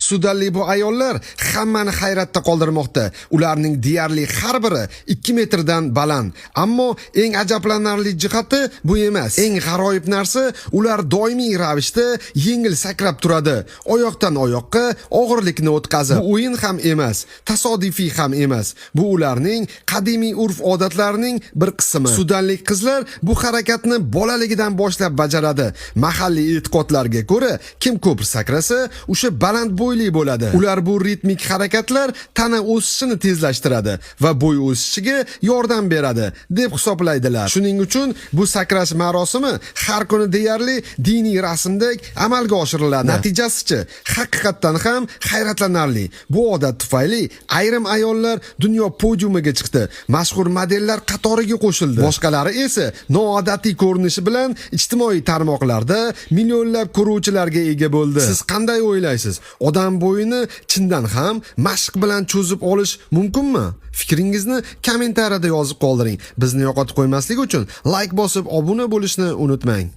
Sudanlik bu ayollar hammani hayratda qoldirmoqda. Ularning deyarli har biri 2 metrdan baland. Ammo eng ajablanarli jihati bu emas. Eng g'aroyib narsa, ular doimiy ravishda yengil sakrab turadi. Oyoqdan oyoqqa og'irlikni o'tkazib. Bu o'yin ham emas, tasodifiy ham emas. Bu ularning qadimiy urf-odatlarining bir qismi. Sudanlik qizlar bu harakatni bolaligidan boshlab bajaradi. Mahalliy e'tiqodlarga ko'ra, kim ko'p sakrasa, o'sha baland bo'yli bo'ladi. Ular bu ritmik harakatlar tana o'sishini tezlashtiradi va bo'y o'sishiga yordam beradi deb hisoblaydilar. Shuning uchun bu sakrash marosimi har kuni deyarli diniy rasmdek amalga oshiriladi. Natijasichi haqiqatdan ham hayratlanarli. Bu odat tufayli ayrim ayollar dunyo podiumiga chiqdi, mashhur modellar qatoriga qo'shildi. Boshqalari esa noodatiy ko'rinishi bilan ijtimoiy tarmoqlarda millionlab ko'ruvchilarga ega bo'ldi. Siz qanday o'ylaysiz? Odam bo'yini chindan ham mashq bilan cho'zib olish mumkinmi? Fikringizni kommentariyada yozib qoldiring. Bizni yo'qotib qo'ymaslik uchun like bosib obuna bo'lishni unutmang.